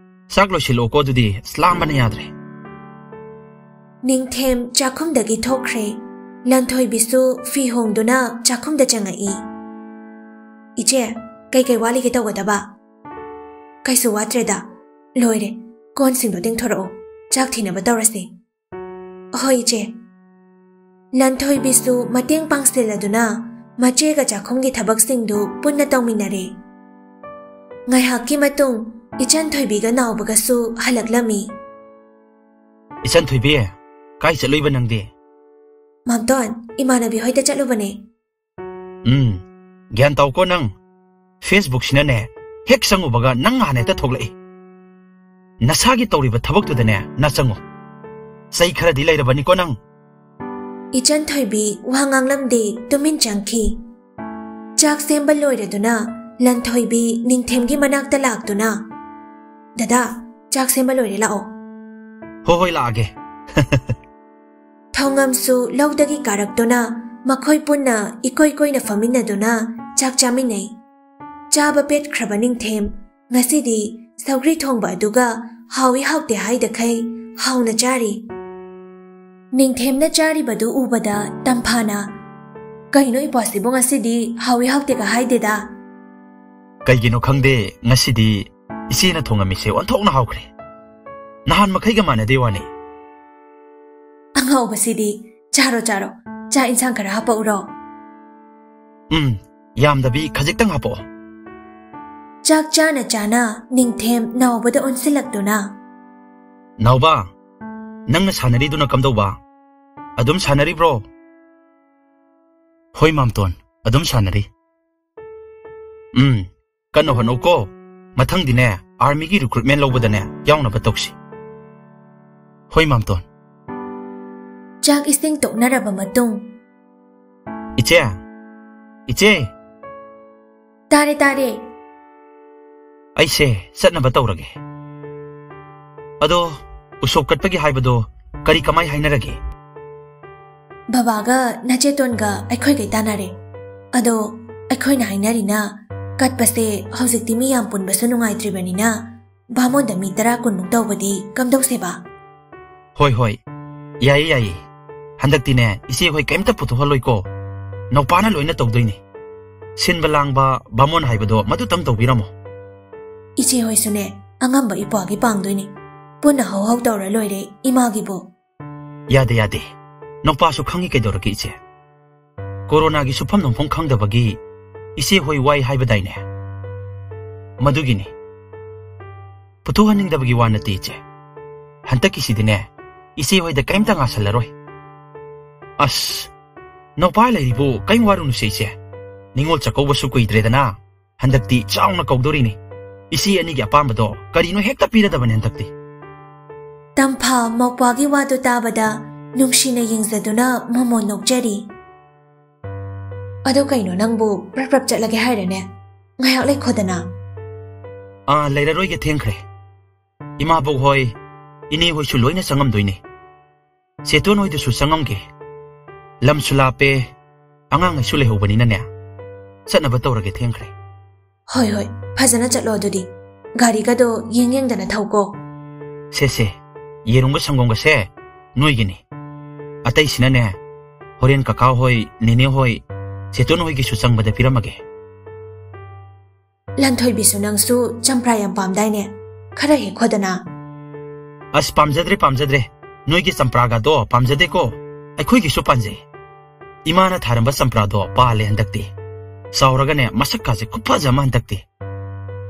ꯆꯥꯛ ꯂꯣꯏꯁꯤꯜꯂꯛꯑꯣꯀꯣ ꯑꯗꯨꯗꯤ, ꯑꯁ, ꯂꯥꯝꯕꯅ ꯌꯥꯗ꯭ꯔꯦ꯫" ꯅꯤꯡꯊꯦꯝ ꯆꯥꯛꯈꯨꯝꯗꯒꯤ ꯊꯣꯛꯈ꯭ꯔꯦ꯫ ꯂꯟꯊꯣꯏꯕꯤꯁꯨ ꯐꯤ ꯍꯣꯡꯗꯨꯅ ꯆꯥꯛꯈꯨꯝꯗ ꯆꯪꯉꯛꯏ꯫ "ꯏꯆꯦ, ꯀꯩꯀꯩ ꯋꯥꯠꯂꯤꯒꯦ ꯇꯧꯒꯗꯕ?" "ꯀꯩꯁꯨ ꯋꯥꯠꯇ꯭ꯔꯦꯗ꯫ ꯂꯣꯏꯔꯦ꯫ ꯀꯣꯟꯁꯤꯡꯗꯣ ꯇꯦꯡꯊꯣꯔꯛꯑꯣ꯫ ꯆꯥꯛ ꯊꯤꯅꯕ ꯇꯧꯔꯁꯤ꯫" "ꯍꯣꯏ, ꯏꯆꯦ꯫" ꯂꯟꯊꯣꯏꯕꯤꯁꯨ ꯃꯇꯦꯡ ꯄꯥꯡꯁꯤꯜꯂꯗꯨꯅ ꯃꯆꯦꯒ ꯆꯥꯛꯈꯨꯝꯒꯤ ꯊꯕꯛꯁꯤꯡꯗꯨ ꯄꯨꯟꯅ ꯇꯧꯃꯤꯟꯅꯔꯦ꯫ ꯉꯥꯏꯍꯥꯛꯀꯤ ꯃꯇꯨꯡ ꯏꯆꯟ ꯊꯣꯏꯕꯤꯒ ꯅꯥꯎꯕꯒꯁꯨ ꯍꯜꯂꯛꯂꯝꯃꯤ꯫ "ꯏꯆꯟ ꯊꯣꯏꯕꯤ, ꯀꯥꯏ ꯆꯠꯂꯨꯏꯕ ꯅꯪꯗꯤ?" "ꯃꯥꯝꯇꯣꯟ, ꯏꯃꯥꯟꯅꯕꯤ ꯍꯣꯏꯗ ꯆꯠꯂꯨꯕꯅꯦ꯫" "ꯎꯝ, ꯒ꯭ꯌꯥꯟ ꯇꯥꯎꯀꯣ ꯅꯪ꯫ Facebook ꯁꯤꯅꯅꯦ, ꯍꯦꯛ ꯆꯪꯉꯨꯕꯒ ꯅꯪ ꯍꯥꯟꯅ ꯍꯦꯛꯇ ꯊꯣꯛꯂꯛꯏ꯫ ꯅꯁꯥꯒꯤ ꯇꯧꯔꯤꯕ ꯊꯕꯛꯇꯨꯗꯅꯦ ꯅ ꯆꯪꯉꯨ꯫ ꯆꯩ ꯈꯔꯗꯤ ꯂꯩꯔꯕꯅꯤꯀꯣ ꯅꯪ꯫" ꯏꯆꯟ ꯊꯣꯏꯕꯤ ꯋꯥ ꯉꯥꯡꯂꯝꯗꯦ, ꯇꯨꯃꯤꯟ ꯆꯪꯈꯤ꯫ ꯆꯥꯛ ꯁꯦꯝꯕ ꯂꯣꯏꯔꯗꯨꯅ ꯂꯟꯊꯣꯏꯕꯤ ꯅꯤꯡꯊꯦꯝꯒꯤ ꯃꯅꯥꯛꯇ ꯂꯥꯛꯇꯨꯅ, "ꯗꯗꯥ, ꯆꯥꯛ ꯁꯦꯝꯕ ꯂꯣꯏꯔꯦ, ꯂꯥꯛꯑꯣ꯫" "ꯍꯣ ꯍꯣꯏ, ꯂꯥꯛꯑꯒꯦ꯫" ꯊꯧꯉꯝꯁꯨ ꯂꯧꯗꯒꯤ ꯀꯥꯔꯛꯇꯨꯅ ꯃꯈꯣꯏ ꯄꯨꯟꯅ ꯏꯀꯣꯏ ꯀꯣꯏꯅ ꯐꯝꯃꯤꯟꯅꯗꯨꯅ ꯆꯥꯛ ꯆꯥꯃꯤꯟꯅꯩ꯫ ꯆꯥꯕ ꯄꯦꯠꯈ꯭ꯔꯕ ꯅꯤꯡꯊꯦꯝ ꯉꯁꯤꯗꯤ ꯁꯧꯒ꯭ꯔꯤ ꯊꯣꯡꯕ ꯑꯗꯨꯒ ꯍꯥꯎꯏ ꯍꯥꯎꯇꯦ ꯍꯥꯏꯗꯈꯩ ꯍꯥꯎꯅ ꯆꯥꯔꯤ꯫ ꯅꯤꯡꯊꯦꯝꯅ ꯆꯥꯔꯤꯕꯗꯨ ꯎꯕꯗ ꯇꯝꯐꯥꯅ, "ꯀꯩꯅꯣ ꯏꯄ꯭ꯋꯥꯁꯤꯕꯨ ꯉꯁꯤꯗꯤ ꯍꯥꯎꯏ ꯍꯥꯎꯇꯦꯒ ꯍꯥꯏꯗꯦꯗ?" "ꯀꯩꯒꯤꯅꯣ ꯈꯪꯗꯦ, ꯉꯁꯤꯗꯤ ꯏꯆꯦꯅ ꯊꯣꯡꯉꯝꯃꯤꯁꯦ ꯑꯣꯟꯊꯣꯛꯅ ꯍꯥꯎꯈ꯭ꯔꯦ꯫ ꯅꯍꯥꯟ ꯃꯈꯩꯒ ꯃꯥꯟꯅꯗꯦ ꯋꯥꯅꯤ꯫" "ꯑꯉꯥꯎꯕꯁꯤꯗꯤ, ꯆꯥꯔꯣ ꯆꯥꯔꯣ, ꯆꯥꯛ ꯏꯟꯁꯥꯡ ꯈꯔ ꯍꯥꯄꯛꯎꯔꯣ?" "ꯎꯝ, ꯌꯥꯝꯗꯕꯤ ꯈꯖꯤꯛꯇꯪ ꯍꯥꯄꯛꯑꯣ꯫" ꯆꯥꯛ ꯆꯥꯅ ꯆꯥꯅ ꯅꯤꯡꯊꯦꯝ ꯅꯥꯎꯕꯗ ꯑꯣꯟꯁꯤꯜꯂꯛꯇꯨꯅ, "ꯅꯥꯎꯕ, ꯅꯪꯅ ꯁꯥꯟꯅꯔꯤꯗꯨꯅ ꯀꯝꯗꯧꯕ? ꯑꯗꯨꯝ ꯁꯥꯟꯅꯔꯤꯕ꯭ꯔꯣ?" "ꯍꯣꯏ ꯃꯥꯝꯇꯣꯟ, ꯑꯗꯨꯝ ꯁꯥꯟꯅꯔꯤ꯫" "ꯎꯝ, ꯀꯟꯅ ꯍꯣꯠꯅꯧꯀꯣ꯫ ꯃꯊꯪꯗꯤꯅꯦ, ꯑꯥꯔꯃꯤꯒꯤ ꯔꯤꯀ꯭ꯔꯨꯠꯃꯦꯟ ꯂꯧꯕꯗꯅꯦ, ꯌꯥꯎꯅꯕ ꯇꯧꯁꯤ꯫" "ꯍꯣꯏ ꯃꯥꯝꯇꯣꯟ꯫" ꯆꯥꯛ ꯏꯁꯤꯡ ꯇꯣꯛꯅꯔꯕ ꯃꯇꯨꯡ, "ꯏꯆꯦ, ꯏꯆꯦ!" "ꯇꯥꯔꯦ, ꯇꯥꯔꯦ꯫" "ꯑꯩꯁꯦ ꯆꯠꯅꯕ ꯇꯧꯔꯒꯦ꯫ ꯑꯗꯣ, ꯎꯁꯣꯞ ꯀꯠꯄꯒꯤ ꯍꯥꯏꯕꯗꯣ ꯀꯔꯤ ꯀꯃꯥꯏ ꯍꯥꯏꯅꯔꯒꯦ?" "ꯕꯕꯥꯒ ꯅꯆꯦꯇꯣꯟꯒ ꯑꯩꯈꯣꯏꯒꯩ ꯇꯥꯟꯅꯔꯦ꯫ ꯑꯗꯣ ꯑꯩꯈꯣꯏꯅ ꯍꯥꯏꯅꯔꯤꯅ, ꯀꯠꯄꯁꯦ ꯍꯧꯖꯤꯛꯇꯤ ꯃꯤ ꯌꯥꯝ ꯄꯨꯟꯕꯁꯨ ꯅꯨꯡꯉꯥꯏꯇ꯭ꯔꯤꯕꯅꯤꯅ, ꯕꯥꯃꯣꯟꯗ ꯃꯤ ꯇꯔꯥ ꯀꯨꯟꯃꯨꯛ ꯇꯧꯕꯗꯤ ꯀꯝꯗꯧꯁꯦꯕ?" "ꯍꯣꯏ, ꯍꯣꯏ, ꯌꯥꯏꯌꯦ, ꯌꯥꯏꯌꯦ꯫ ꯍꯟꯗꯛꯇꯤꯅꯦ, ꯏꯆꯦ ꯍꯣꯏ ꯀꯩꯝꯇ ꯄꯨꯊꯣꯛꯍꯜꯂꯣꯏꯀꯣ꯫ ꯅꯧꯄꯥꯅ ꯂꯣꯏꯅ ꯇꯧꯗꯣꯏꯅꯤ꯫ ꯁꯤꯟꯕ ꯂꯥꯡꯕ, ꯕꯥꯃꯣꯟ ꯍꯥꯏꯕꯗꯣ ꯃꯗꯨꯇꯪ ꯇꯧꯕꯤꯔꯝꯃꯣ꯫" "ꯏꯆꯦ ꯍꯣꯏꯁꯨꯅꯦ, ꯑꯉꯝꯕ ꯏꯄ꯭ꯋꯥꯒꯤ ꯄꯥꯡꯗꯣꯏꯅꯤ꯫ ꯄꯨꯟꯅ ꯍꯧ ꯍꯧ ꯇꯧꯔ ꯂꯣꯏꯔꯦ ꯏꯃꯥꯒꯤꯕꯨ꯫" "ꯌꯥꯗꯦ, ꯌꯥꯗꯦ꯫ ꯅꯧꯄꯥꯁꯨ ꯈꯪꯉꯤ ꯀꯩꯗꯧꯔꯒꯦ ꯏꯆꯦ? ꯀꯣꯔꯣꯅꯥꯒꯤ ꯁꯨꯐꯝ ꯅꯣꯝꯐꯝ ꯈꯪꯗꯕꯒꯤ ꯏꯆꯦ ꯍꯣꯏ ꯋꯥꯏ ꯍꯥꯏꯕꯗꯥꯏꯅꯦ? ꯃꯗꯨꯒꯤꯅꯤ꯫ ꯄꯨꯊꯣꯛꯍꯟꯅꯤꯡꯗꯕꯒꯤ ꯋꯥ ꯅꯠꯇꯦ ꯏꯆꯦ꯫ ꯍꯟꯗꯛꯀꯤꯁꯤꯗꯤꯅꯦ, ꯏꯆꯦ ꯍꯣꯏꯗ ꯀꯔꯤꯝꯇ ꯉꯥꯁꯜꯂꯔꯣꯏ꯫" "ꯑꯁ, ꯅꯧꯄꯥ ꯂꯩꯔꯤꯕꯨ ꯀꯔꯤꯝ ꯋꯥꯔꯨꯅꯨꯁꯦ ꯏꯆꯦ꯫ ꯅꯤꯉꯣꯜ ꯆꯥꯛꯀꯧꯕꯁꯨ ꯀꯨꯏꯗ꯭ꯔꯦꯗꯅ꯫ ꯍꯟꯗꯛꯇꯤ ꯆꯥꯎꯅ ꯀꯧꯗꯣꯔꯤꯅꯤ꯫ ꯏꯆꯦ ꯑꯅꯤꯒꯤ ꯑꯄꯥꯝꯕꯗꯣ ꯀꯔꯤꯅꯣ ꯍꯦꯛꯇ ꯄꯤꯔꯗꯕꯅꯤ ꯍꯟꯗꯛꯇꯤ꯫" ꯇꯝꯐꯥ ꯃꯧꯄ꯭ꯋꯥꯒꯤ ꯋꯥꯗꯨ ꯇꯥꯕꯗ ꯅꯨꯡꯁꯤꯅ ꯌꯦꯡꯖꯗꯨꯅ ꯃꯣꯃꯣꯟ ꯅꯣꯛꯆꯔꯤ꯫ "ꯑꯗꯣ ꯀꯩꯅꯣ, ꯅꯪꯕꯨ ꯄ꯭ꯔꯞ ꯄ꯭ꯔꯞ ꯆꯠꯂꯒꯦ ꯍꯥꯏꯔꯅꯦ? ꯉꯥꯏꯍꯥꯛ ꯂꯩꯈꯣꯗꯅ꯫" "ꯑꯥ, ꯂꯩꯔꯔꯣꯏꯒꯦ, ꯊꯦꯡꯈ꯭ꯔꯦ꯫ ꯏꯃꯥꯕꯣꯛ ꯍꯣꯏ, ꯏꯅꯦ ꯍꯣꯏꯁꯨ ꯂꯣꯏꯅ ꯆꯪꯉꯝꯗꯣꯏꯅꯦ꯫ ꯆꯦꯇꯣꯟ ꯍꯣꯏꯗꯨꯁꯨ ꯆꯪꯉꯝꯒꯦ꯫ ꯂꯝꯁꯨ ꯂꯥꯞꯄꯦ, ꯑꯉꯥꯡꯉꯩꯁꯨ ꯂꯩꯍꯧꯕꯅꯤꯅꯅꯦ꯫ ꯆꯠꯅꯕ ꯇꯧꯔꯒꯦ, ꯊꯦꯡꯈ꯭ꯔꯦ꯫" "ꯍꯣꯏ, ꯍꯣꯏ, ꯐꯖꯅ ꯆꯠꯂꯣ ꯑꯗꯨꯗꯤ꯫ ꯒꯥꯔꯤꯒꯗꯣ ꯌꯦꯡ ꯌꯦꯡꯗꯅ ꯊꯧꯀꯣ꯫ ꯁꯦ ꯁꯦ, ꯌꯦꯔꯨꯝꯒ ꯁꯪꯒꯣꯝꯒꯁꯦ ꯅꯣꯏꯒꯤꯅꯤ꯫ ꯑꯇꯩꯁꯤꯅꯅꯦ, ꯍꯣꯔꯦꯟ ꯀꯀꯥ ꯍꯣꯏ, ꯅꯦꯅꯦ ꯍꯣꯏ, ꯆꯦꯇꯣꯟ ꯍꯣꯏꯒꯤꯁꯨ ꯆꯪꯕꯗ ꯄꯤꯔꯝꯃꯒꯦ꯫ ꯂꯟꯊꯣꯏꯕꯤꯁꯨ ꯅꯪꯁꯨ ꯆꯝꯄ꯭ꯔꯥ ꯌꯥꯝ ꯄꯥꯝꯗꯥꯏꯅꯦ? ꯈꯔ ꯍꯦꯛꯈꯣꯗꯅ꯫ ꯑꯁ, ꯄꯥꯝꯖꯗ꯭ꯔꯦ, ꯄꯥꯝꯖꯗ꯭ꯔꯦ꯫ ꯅꯣꯏꯒꯤ ꯆꯝꯄ꯭ꯔꯥꯒꯗꯣ ꯄꯥꯝꯖꯗꯦꯀꯣ꯫ ꯑꯩꯈꯣꯏꯒꯤꯁꯨ ꯄꯥꯟꯖꯩ꯫ ꯏꯃꯥꯅ ꯊꯥꯔꯝꯕ ꯆꯝꯄ꯭ꯔꯥꯗꯣ ꯄꯥꯜꯂꯦ ꯍꯟꯗꯛꯇꯤ꯫ ꯆꯥꯎꯔꯒꯅꯦ, ꯃꯁꯛꯀꯥꯁꯦ ꯈꯨꯐꯖ ꯑꯃ ꯍꯟꯗꯛꯇꯤ꯫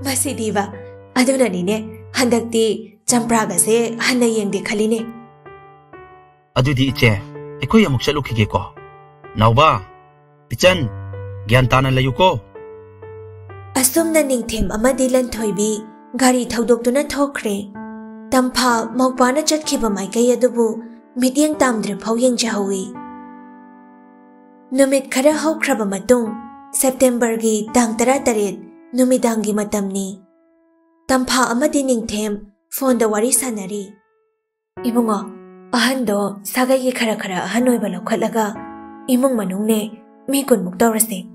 ꯃꯁꯤꯗꯤꯕ, ꯑꯗꯨꯅꯅꯤꯅꯦ, ꯍꯟꯗꯛꯇꯤ ꯆꯝꯄ꯭ꯔꯥꯒꯁꯦ ꯍꯟꯅ ꯌꯦꯡꯗꯦ ꯈꯜꯂꯤꯅꯦ꯫ ꯑꯗꯨꯗꯤ ꯏꯆꯦ, ꯑꯩꯈꯣꯏ ꯑꯃꯨꯛ ꯆꯠꯂꯨꯈꯤꯒꯦꯀꯣ꯫ ꯅꯥꯎꯕ, ꯏꯆꯟ, ꯒ꯭ꯌꯥꯟ ꯇꯥꯅ ꯂꯩꯌꯨꯀꯣ꯫ ꯑꯁꯨꯝꯅ ꯅꯤꯡꯊꯦꯝ ꯑꯃꯗꯤ ꯂꯟꯊꯣꯏꯕꯤ ꯒꯥꯔꯤ ꯊꯧꯗꯣꯛꯇꯨꯅ ꯊꯣꯛꯈ꯭ꯔꯦ꯫ ꯇꯝꯐꯥ ꯃꯧꯄꯥꯅ ꯆꯠꯈꯤꯕ ꯃꯥꯏꯀꯩ ꯑꯗꯨꯕꯨ ꯃꯤꯠꯌꯦꯡ ꯇꯥꯝꯗ꯭ꯔꯤꯐꯥꯎ ꯌꯦꯡꯖꯍꯧꯏ꯫ ꯅꯨꯃꯤꯠ ꯈꯔ ꯍꯧꯈ꯭ꯔꯕ ꯃꯇꯨꯡ, ꯁꯦꯞꯇꯦꯝꯕꯔꯒꯤ ꯇꯥꯡ ꯇꯔꯥꯇꯔꯦꯠ ꯅꯨꯃꯤꯗꯥꯡꯒꯤ ꯃꯇꯝꯅꯤ꯫ ꯇꯝꯐꯥ ꯑꯃꯗꯤ ꯅꯤꯡꯊꯦꯝ ꯐꯣꯟꯗ ꯋꯥꯔꯤ ꯁꯥꯟꯅꯔꯤ꯫ "ꯏꯕꯨꯡꯉꯣ, ꯑꯍꯟꯗꯣ ꯁꯥꯒꯩꯒꯤ ꯈꯔ ꯈꯔ ꯑꯍꯟ ꯑꯣꯏꯕ ꯂꯧꯈꯠꯂꯒ ꯏꯃꯨꯡ ꯃꯅꯨꯡꯅꯦ ꯃꯤ ꯀꯨꯟꯃꯨꯛ ꯇꯧꯔꯁꯦ꯫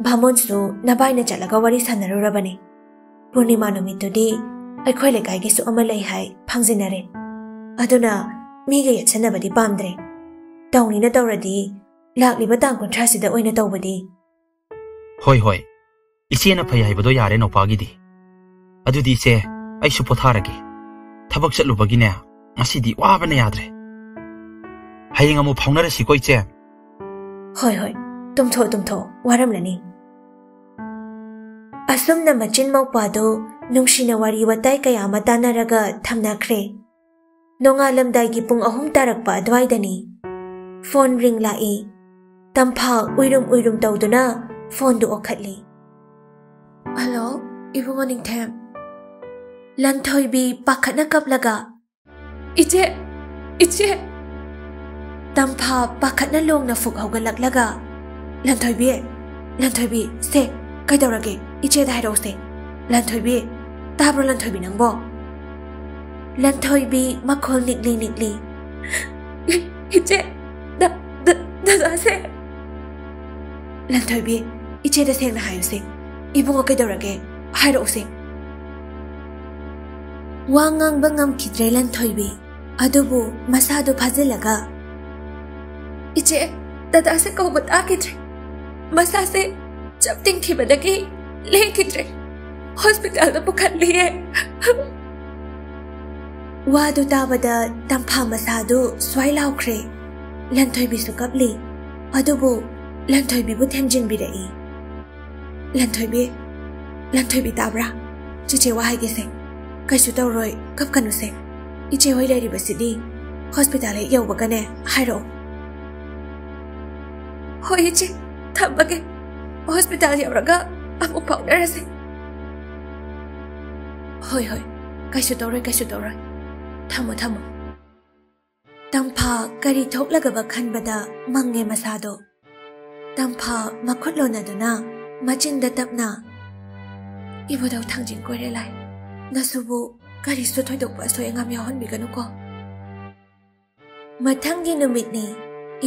ꯚꯥꯃꯣꯟꯁꯨ ꯅꯕꯥꯏꯅ ꯆꯠꯂꯒ ꯋꯥꯔꯤ ꯁꯥꯟꯅꯔꯨꯔꯕꯅꯤ꯫ ꯄꯨꯔꯅꯤꯃꯥ ꯅꯨꯃꯤꯠꯇꯨꯗꯤ ꯑꯩꯈꯣꯏ ꯂꯩꯀꯥꯏꯒꯤꯁꯨ ꯑꯃ ꯂꯩ ꯍꯥꯏ, ꯐꯪꯖꯤꯟꯅꯔꯦ꯫ ꯑꯗꯨꯅ ꯃꯤꯒ ꯌꯦꯠꯁꯟꯅꯕꯗꯤ ꯄꯥꯝꯗ꯭ꯔꯦ꯫ ꯇꯧꯅꯤꯅ ꯇꯧꯔꯗꯤ ꯂꯥꯛꯂꯤꯕ ꯇꯥꯡ ꯀꯨꯟꯊ꯭ꯔꯥꯁꯤꯗ ꯑꯣꯏꯅ ꯇꯧꯕꯗꯤ?" "ꯍꯣꯏ, ꯍꯣꯏ꯫ ꯏꯆꯦꯅ ꯐꯩ ꯍꯥꯏꯕꯗꯣ ꯌꯥꯔꯦ, ꯅꯨꯄꯥꯒꯤꯗꯤ꯫ ꯑꯗꯨꯗꯤ ꯏꯆꯦ, ꯑꯩꯁꯨ ꯄꯣꯊꯥꯔꯒꯦ꯫ ꯊꯕꯛ ꯆꯠꯂꯨꯕꯒꯤꯅꯦ, ꯉꯁꯤꯗꯤ ꯋꯥꯕꯅ ꯌꯥꯗ꯭ꯔꯦ꯫ ꯍꯌꯦꯡ ꯑꯃꯨꯛ ꯐꯥꯎꯅꯔꯁꯤꯀꯣ, ꯏꯆꯦ?" "ꯍꯣꯏ, ꯍꯣꯏ꯫ ꯇꯨꯝꯊꯣꯛ, ꯇꯨꯝꯊꯣꯛ꯫ ꯋꯥꯔꯝꯂꯅꯤ꯫" ꯑꯁꯨꯝꯅ ꯃꯆꯤꯟ ꯃꯧꯄꯥꯗꯨ ꯅꯨꯡꯁꯤꯅ ꯋꯥꯔꯤ ꯋꯥꯇꯥꯏ ꯀꯌꯥ ꯑꯃ ꯇꯥꯟꯅꯔꯒ ꯊꯝꯅꯈ꯭ꯔꯦ꯫ ꯅꯣꯡꯉꯥꯜꯂꯝꯗꯥꯏꯒꯤ ꯄꯨꯡ ꯑꯍꯨꯝ ꯇꯥꯔꯛꯄ ꯑꯗꯨꯋꯥꯏꯗꯅꯤ꯫ ꯐꯣꯟ ꯔꯤꯡ ꯂꯥꯛꯏ꯫ ꯇꯝꯐꯥ ꯎꯏꯔꯨꯝ ꯎꯏꯔꯨꯝ ꯇꯧꯗꯨꯅ ꯐꯣꯟꯗꯨ ꯑꯣꯛꯈꯠꯂꯤ꯫ "ꯍꯜꯂꯣ, ꯏꯕꯨꯡꯉꯣ ꯅꯤꯡꯊꯦꯝ?" ꯂꯟꯊꯣꯏꯕꯤ ꯄꯥꯈꯠꯅ ꯀꯞꯂꯒ, "ꯏꯆꯦ! ꯏꯆꯦ!" ꯇꯝꯐꯥ ꯄꯥꯈꯠꯅ ꯂꯣꯡꯅ ꯐꯨꯛ ꯍꯧꯒꯠꯂꯛꯂꯒ, "ꯂꯟꯊꯣꯏꯕꯤ, ꯂꯟꯊꯣꯏꯕꯤ, ꯁꯦ, ꯀꯩꯗꯧꯔꯒꯦ? ꯏꯆꯦꯗ ꯍꯥꯏꯔꯛꯎꯁꯦ꯫ ꯂꯟꯊꯣꯏꯕꯤ, ꯇꯥꯕ꯭ꯔꯣ ꯂꯟꯊꯣꯏꯕꯤ ꯅꯪꯕꯣ?" ꯂꯟꯊꯣꯏꯕꯤ ꯃꯈꯣꯜ ꯅꯤꯛꯂꯤ ꯅꯤꯛꯂꯤ, "ꯏꯆꯦ, ꯗ-, ꯗ-, ꯗꯗꯥꯁꯦ!" "ꯂꯟꯊꯣꯏꯕꯤ, ꯏꯆꯦꯗ ꯁꯦꯡꯅ ꯍꯥꯏꯌꯨꯁꯦ꯫ ꯏꯕꯨꯡꯉꯣ ꯀꯩꯗꯧꯔꯒꯦ? ꯍꯥꯏꯔꯛꯎꯁꯦ꯫" ꯋꯥ ꯉꯥꯡꯕ ꯉꯝꯈꯤꯗ꯭ꯔꯦ ꯂꯟꯊꯣꯏꯕꯤ꯫ ꯑꯗꯨꯕꯨ ꯃꯁꯥꯗꯨ ꯐꯥꯖꯤꯜꯂꯒ, "ꯏꯆꯦ, ꯗꯗꯥꯁꯦ ꯀꯧꯕ ꯇꯥꯈꯤꯗ꯭ꯔꯦ꯫ ꯃꯁꯥꯁꯦ ꯆꯞ ꯇꯤꯡꯈꯤꯕꯗꯒꯤ ꯂꯦꯡꯈꯤꯗ꯭ꯔꯦ꯫ ꯍꯣꯁꯄꯤꯇꯥꯜꯗ ꯄꯨꯈꯠꯂꯤꯌꯦ꯫" ꯋꯥꯗꯨ ꯇꯥꯕꯗ ꯇꯝꯐꯥ ꯃꯁꯥꯗꯨ ꯁ꯭ꯋꯥꯏ ꯂꯥꯎꯈ꯭ꯔꯦ꯫ ꯂꯟꯊꯣꯏꯕꯤꯁꯨ ꯀꯞꯂꯤ꯫ ꯑꯗꯨꯕꯨ ꯂꯟꯊꯣꯏꯕꯤꯕꯨ ꯊꯦꯝꯖꯤꯟꯕꯤꯔꯛꯏ꯫ "ꯂꯟꯊꯣꯏꯕꯤ, ꯂꯟꯊꯣꯏꯕꯤ, ꯇꯥꯕ꯭ꯔꯥ? ꯆꯤꯆꯦ ꯋꯥ ꯍꯥꯏꯒꯦꯁꯦ꯫ ꯀꯩꯁꯨ ꯇꯧꯔꯣꯏ, ꯀꯞꯀꯅꯨꯁꯦ꯫ ꯏꯆꯦ ꯍꯣꯏ ꯂꯩꯔꯤꯕꯁꯤꯗꯤ ꯍꯣꯁꯄꯤꯇꯥꯜ ꯍꯦꯛ ꯌꯧꯕꯒꯅꯦ ꯍꯥꯏꯔꯛꯑꯣ꯫" "ꯍꯣꯏ ꯏꯆꯦ, ꯊꯝꯃꯒꯦ꯫ ꯍꯣꯁꯄꯤꯇꯥꯜ ꯌꯧꯔꯒ ꯑꯃꯨꯛ ꯐꯥꯎꯅꯔꯁꯦ꯫" "ꯍꯣꯏ, ꯍꯣꯏ, ꯀꯩꯁꯨ ꯇꯧꯔꯣꯏ, ꯀꯩꯁꯨ ꯇꯧꯔꯣꯏ꯫ ꯊꯝꯃꯣ, ꯊꯝꯃꯣ꯫" ꯇꯝꯐꯥ ꯀꯔꯤ ꯊꯣꯛꯂꯒꯕ ꯈꯟꯕꯗ ꯃꯪꯉꯦ ꯃꯁꯥꯗꯣ꯫ ꯇꯝꯐꯥ ꯃꯈꯨꯠ ꯂꯣꯟꯅꯗꯨꯅ ꯃꯆꯤꯟꯗ ꯇꯞꯅ, "ꯏꯕꯨꯙꯧ ꯊꯥꯡꯖꯤꯡ ꯀꯣꯏꯔꯦ ꯂꯥꯏ, ꯅꯁꯨꯕꯨ ꯀꯔꯤꯁꯨ ꯊꯣꯏꯗꯣꯛꯄ ꯑꯁꯣꯏ ꯑꯉꯥꯝ ꯌꯥꯎꯍꯟꯕꯤꯒꯅꯨꯀꯣ꯫" ꯃꯊꯪꯒꯤ ꯅꯨꯃꯤꯠꯅꯤ꯫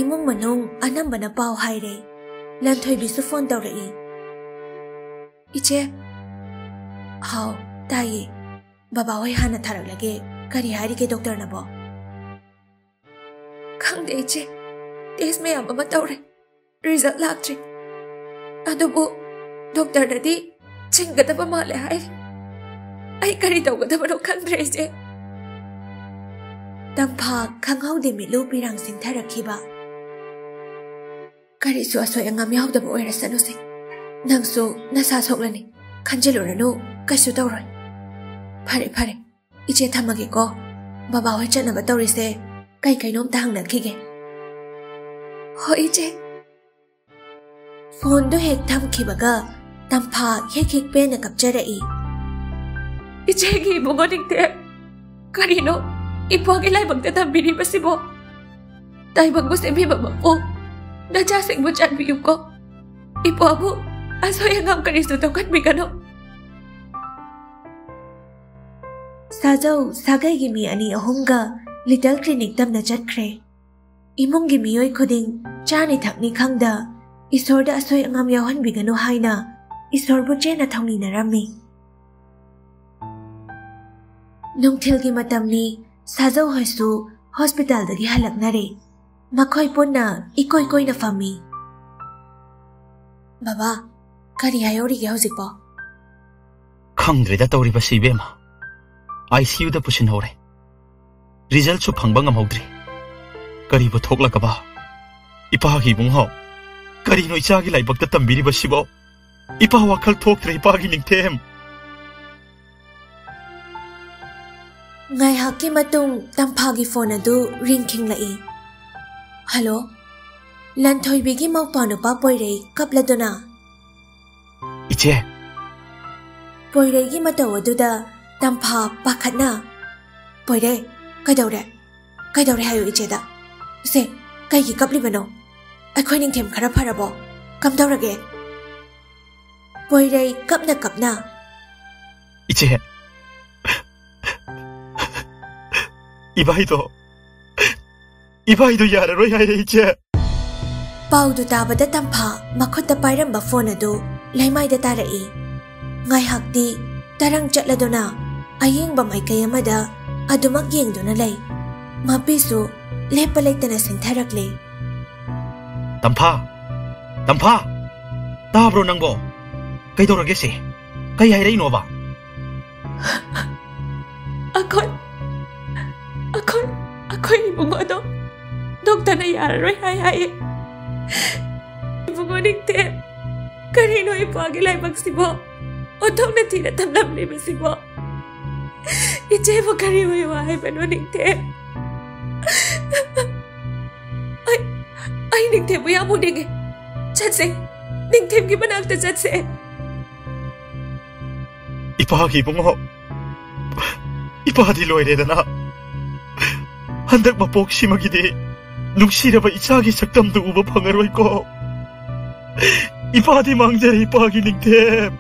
ꯏꯃꯨꯡ ꯃꯅꯨꯡ ꯑꯅꯝꯕꯅ ꯄꯥꯎ ꯍꯥꯏꯔꯦ꯫ ꯂꯟꯊꯣꯏꯕꯤꯁꯨ ꯐꯣꯟ ꯇꯧꯔꯛꯏ꯫ "ꯏꯆꯦ꯫" "ꯍꯥꯎ, ꯇꯥꯏꯌꯦ꯫ ꯕꯕꯥ ꯍꯣꯏ ꯍꯥꯟꯅ ꯊꯥꯔꯛꯂꯒꯦ꯫ ꯀꯔꯤ ꯍꯥꯏꯔꯤꯒꯦ ꯗꯣꯛꯇꯔꯅꯕꯣ?" "ꯈꯪꯗꯦ ꯏꯆꯦ, ꯇꯦꯁ ꯃꯌꯥꯝ ꯑꯃ ꯇꯧꯔꯦ, ꯔꯤꯖꯜ ꯂꯥꯛꯇ꯭ꯔꯤ꯫ ꯑꯗꯨꯕꯨ ꯗꯣꯛꯇꯔꯅꯗꯤ ꯆꯤꯡꯒꯗꯕ ꯃꯥꯜꯂꯦ ꯍꯥꯏ꯫ ꯑꯩ ꯀꯔꯤ ꯇꯧꯒꯗꯕꯅꯣ ꯈꯪꯗ꯭ꯔꯦ ꯏꯆꯦ꯫" ꯇꯝꯐꯥ ꯈꯪꯍꯧꯗꯦ ꯃꯤꯠꯂꯨ ꯄꯤꯔꯥꯡ ꯆꯤꯡꯊꯔꯛꯈꯤꯕ꯫ "ꯀꯔꯤꯁꯨ ꯑꯁꯣꯏ ꯑꯉꯥꯝ ꯌꯥꯎꯗꯕ ꯑꯣꯏꯔꯁꯅꯨꯁꯦ꯫ ꯅꯪꯁꯨ ꯅꯁꯥ ꯁꯣꯛꯂꯅꯤ, ꯈꯟꯖꯤꯜꯂꯨꯔꯅꯨ, ꯀꯩꯁꯨ ꯇꯧꯔꯣꯏ꯫ ꯐꯔꯦ, ꯐꯔꯦ, ꯏꯆꯦ ꯊꯝꯃꯒꯦꯀꯣ꯫ ꯕꯕꯥ ꯍꯣꯏ ꯆꯠꯅꯕ ꯇꯧꯔꯤꯁꯦ, ꯀꯩ ꯀꯩꯅꯣ ꯑꯝꯇ ꯍꯪꯅꯈꯤꯒꯦ꯫" "ꯍꯣꯏ ꯏꯆꯦ꯫" ꯐꯣꯟꯗꯨ ꯍꯦꯛ ꯊꯝꯈꯤꯕꯒ ꯇꯝꯐꯥ ꯍꯦꯛ ꯍꯦꯛ ꯄꯦꯟꯅ ꯀꯞꯆꯔꯛꯏ꯫ "ꯏꯆꯦꯒꯤ ꯏꯕꯨꯡꯉꯣ ꯅꯤꯡꯊꯦꯝ, ꯀꯔꯤꯅꯣ ꯏꯄ꯭ꯋꯥꯒꯤ ꯂꯥꯏꯕꯛꯇ ꯇꯝꯕꯤꯔꯤꯕꯁꯤꯕꯣ? ꯇꯥꯏꯕꯪꯕꯨ ꯁꯦꯝꯕꯤꯕ ꯃꯄꯨ, ꯅꯆꯥꯁꯤꯡꯕꯨ ꯆꯥꯟꯕꯤꯌꯨꯀꯣ꯫ ꯏꯄ꯭ꯋꯥꯕꯨ ꯑꯁꯣꯏ ꯑꯉꯥꯝ ꯀꯔꯤꯁꯨ ꯇꯧꯍꯟꯕꯤꯒꯅꯨ꯫" ꯁꯥꯖꯧ ꯁꯥꯒꯩꯒꯤ ꯃꯤ ꯑꯅꯤ ꯑꯍꯨꯝꯒ ꯂꯤꯇꯜ ꯀ꯭ꯂꯤꯅꯤꯛ ꯇꯝꯅ ꯆꯠꯈ꯭ꯔꯦ꯫ ꯏꯃꯨꯡꯒꯤ ꯃꯤꯑꯣꯏ ꯈꯨꯗꯤꯡ ꯆꯥꯅꯤ ꯊꯛꯅꯤ ꯈꯪꯗ ꯏꯁꯣꯔꯗ ꯑꯁꯣꯏ ꯑꯉꯥꯝ ꯌꯥꯎꯍꯟꯕꯤꯒꯅꯨ ꯍꯥꯏꯅ ꯏꯁꯣꯔꯕꯨ ꯆꯦꯟꯅ ꯊꯧꯅꯤꯅꯔꯝꯃꯤ꯫ ꯅꯨꯡꯊꯤꯜꯒꯤ ꯃꯇꯝꯅꯤ꯫ ꯁꯥꯖꯧ ꯍꯣꯏꯁꯨ ꯍꯣꯁꯄꯤꯇꯥꯜꯗꯒꯤ ꯍꯜꯂꯛꯅꯔꯦ꯫ ꯃꯈꯣꯏ ꯄꯨꯟꯅ ꯏꯀꯣꯏ ꯀꯣꯏꯅ ꯐꯝꯃꯤ꯫ "ꯕꯕꯥ, ꯀꯔꯤ ꯍꯥꯏꯍꯧꯔꯤꯒꯦ ꯍꯧꯖꯤꯛꯄꯣ?" "ꯈꯪꯗ꯭ꯔꯦꯗ ꯇꯧꯔꯤꯕꯁꯤ, ꯏꯕꯦꯝꯃ꯫ ꯑꯥꯏ ꯁꯤ ꯌꯨꯗ ꯄꯨꯁꯤꯟꯍꯧꯔꯦ꯫ ꯔꯤꯖꯜꯁꯨ ꯐꯪꯕ ꯉꯝꯍꯧꯗ꯭ꯔꯤ꯫ ꯀꯔꯤꯕꯨ ꯊꯣꯛꯂꯒꯕ? ꯏꯄꯥꯒꯤ ꯏꯕꯨꯡꯉꯣ, ꯀꯔꯤꯅꯣ ꯏꯆꯥꯒꯤ ꯂꯥꯏꯕꯛꯇ ꯇꯝꯕꯤꯔꯤꯕꯁꯤꯕꯣ? ꯏꯄꯥ ꯋꯥꯈꯜ ꯊꯣꯛꯇ꯭ꯔꯦ, ꯏꯄꯥꯒꯤ ꯅꯤꯡꯊꯦꯝ꯫" ꯉꯥꯏꯍꯥꯛꯀꯤ ꯃꯇꯨꯡ ꯇꯝꯐꯥꯒꯤ ꯐꯣꯟ ꯑꯗꯨ ꯔꯤꯡ ꯈꯤꯡꯂꯛꯏ꯫ "ꯍꯜꯂꯣ?" ꯂꯟꯊꯣꯏꯕꯤꯒꯤ ꯃꯧꯄꯥ ꯅꯨꯄꯥ ꯄꯣꯏꯔꯩ ꯀꯞꯂꯗꯨꯅ꯫ "ꯏꯆꯦ!" ꯄꯣꯏꯔꯩꯒꯤ ꯃꯇꯧ ꯑꯗꯨꯗ ꯇꯝꯐꯥ ꯄꯥꯈꯠꯅ, "ꯄꯣꯏꯔꯩ, ꯀꯩꯗꯧꯔꯦ? ꯀꯩꯗꯧꯔꯦ ꯍꯥꯏꯌꯨ ꯏꯆꯦꯗ꯫ ꯁꯦ, ꯀꯩꯒꯤ ꯀꯞꯂꯤꯕꯅꯣ? ꯑꯩꯈꯣꯏ ꯅꯤꯡꯊꯦꯝ ꯈꯔ ꯐꯔꯕꯣ? ꯀꯝꯗꯧꯔꯒꯦ?" ꯄꯣꯏꯔꯩ ꯀꯞꯅ ꯀꯞꯅ, "ꯏꯆꯦ, ꯏꯕꯥꯏꯗꯣ, ꯏꯕꯥꯏꯗꯣ ꯌꯥꯔꯔꯣꯏ ꯍꯥꯏꯔꯦ, ꯏꯆꯦ꯫" ꯄꯥꯎꯗꯨ ꯇꯥꯕꯗ ꯇꯝꯐꯥ ꯃꯈꯨꯠꯇ ꯄꯥꯏꯔꯝꯕ ꯐꯣꯟ ꯑꯗꯨ ꯂꯩꯃꯥꯏꯗ ꯇꯥꯔꯛꯏ꯫ ꯉꯥꯏꯍꯥꯛꯇꯤ ꯇꯔꯪ ꯆꯠꯂꯗꯨꯅ ꯑꯌꯦꯡꯕ ꯃꯥꯏꯀꯩ ꯑꯃꯗ ꯑꯗꯨꯃꯛ ꯌꯦꯡꯗꯨꯅ ꯂꯩ꯫ ꯃꯄꯤꯁꯨ ꯂꯦꯞꯄ ꯂꯩꯇꯅ ꯁꯤꯡꯊꯔꯛꯂꯦ꯫ "ꯇꯝꯐꯥ! ꯇꯝꯐꯥ! ꯇꯥꯕ꯭ꯔꯣ ꯅꯪꯕꯣ? ꯀꯩꯗꯧꯔꯒꯦ ꯁꯤ? ꯀꯩ ꯍꯥꯏꯔꯛꯏꯅꯣꯕ?" "ꯑꯩꯈꯣꯏ, ꯑꯩꯈꯣꯏ, ꯑꯩꯈꯣꯏ ꯏꯕꯨꯡꯉꯣꯗꯣ ꯗꯣꯛꯇꯔꯅ ꯌꯥꯔꯔꯣꯏ ꯍꯥꯏ ꯍꯥꯏꯌꯦ꯫ ꯏꯕꯨꯡꯉꯣ ꯅꯤꯡꯊꯦꯝ, ꯀꯔꯤꯅꯣ ꯏꯄꯥꯒꯤ ꯂꯥꯏꯕꯛꯁꯤꯕꯣ? ꯑꯣꯟꯊꯣꯛꯅ ꯊꯤꯅ ꯇꯝꯂꯝꯂꯤꯕꯁꯤꯕꯣ꯫ ꯏꯆꯦꯕꯨ ꯀꯔꯤ ꯑꯣꯏꯌꯨ ꯍꯥꯏꯕꯅꯣ ꯅꯤꯡꯊꯦꯝ? ꯑꯩ, ꯑꯩ ꯅꯤꯡꯊꯦꯝꯕꯨ ꯌꯥꯝ ꯎꯅꯤꯡꯉꯦ꯫ ꯆꯠꯁꯦ, ꯅꯤꯡꯊꯦꯝꯒꯤ ꯃꯅꯥꯛꯇ ꯆꯠꯁꯦ꯫" "ꯏꯄꯥꯒꯤ ꯏꯕꯨꯡꯉꯣ, ꯏꯄꯥꯗꯤ ꯂꯣꯏꯔꯦꯗꯅ꯫ ꯍꯟꯗꯛ ꯃꯄꯣꯛꯁꯤꯃꯒꯤꯗꯤ ꯅꯨꯡꯁꯤꯔꯕ ꯏꯆꯥꯒꯤ ꯁꯛꯇꯝꯗꯨ ꯎꯕ ꯐꯪꯉꯔꯣꯏꯀꯣ꯫ ꯏꯄꯥꯗꯤ ꯃꯥꯡꯖꯔꯦ, ꯏꯄꯥꯒꯤ ꯅꯤꯡꯊꯦꯝ꯫"